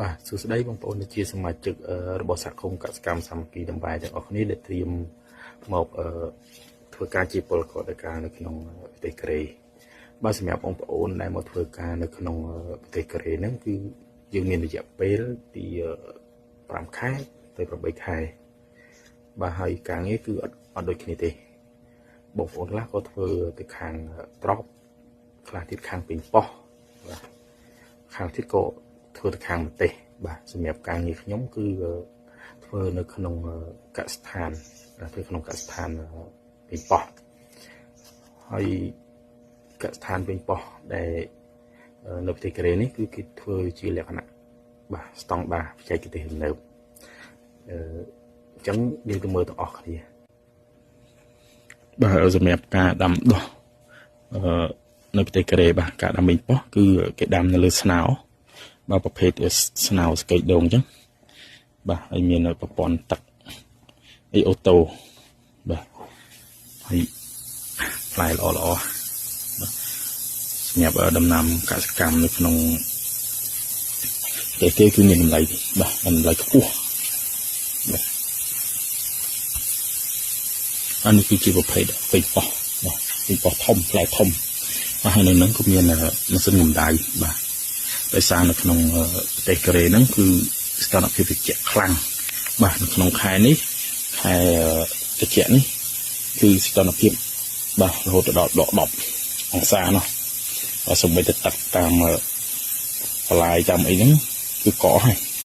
បាទសួស្តីបងប្អូនដែលជាសមាជិករបស់សហគមន៍កសិកម្មសាមគ្គីតំបែរទាំងអស់គ្នាដែលត្រៀមមកធ្វើការជាពលករដោយការនៅក្នុងប្រទេសកូរ៉េបាទសម្រាប់បងប្អូនដែលមកធ្វើការនៅក្នុងប្រទេសកូរ៉េហ្នឹងគឺយើងមានរយៈពេលពី5ខែទៅ8ខែបាទហើយការងារគឺអត់ដូចគ្នាទេបងប្អូនខ្លះក៏ធ្វើទៅខាងត្រប់ខ្លះទៀតខាងពេញប៉ោះបាទខាងទៀតក៏ធ្វើទៅខាងម្ទេសបាទសម្រាប់ការងារខ្ញុំគឺធ្វើនៅក្នុងកសិដ្ឋានធ្វើក្នុងកសិដ្ឋានពេញប៉ោះហើយកសិដ្ឋានពេញប៉ោះដែលនៅប្រទេសកូរ៉េនេះគឺគេធ្វើជាលក្ខណៈបាទស្តង់ដារបច្ចេកទេសទំនើបអឺអញ្ចឹងយើងទៅមើលទាំងអស់គ្នាបាទសម្រាប់ការដាំដុះអឺនៅប្រទេសកូរ៉េបាទការដាំប៉េងប៉ោះគឺគេដាំនៅលើស្នោបាទប្រភេទស្នោស្កេកដងអញ្ចឹងបាទហើយមានប្រព័ន្ធទឹកអី auto បាទហើយផ្លែល្អល្អបាទសម្រាប់ដំណាំកសិកម្មនៅក្នុងប្រទេសគេគឺមានតម្លៃបាទតម្លៃខ្ពស់បាទអានេះគឺជាប្រភេទប៉េងប៉ោះបាទប៉េងប៉ោះធំផ្លែធំបាទហើយនៅនឹងក៏មានម៉ាស៊ីនកម្ដៅបាទដោយសារនៅក្នុងប្រទេសកូរ៉េហ្នឹងគឺស្ថានភាពត្រជាក់ខ្លាំងបាទនៅក្នុងខែនេះខែត្រជាក់នេះគឺស្ថានភាពបាទរហូតដល់ដក10អង្សានោះបាទសូម្បីតែទឹកតាមបន្លាយតាមអីហ្នឹងគឺកកហើយ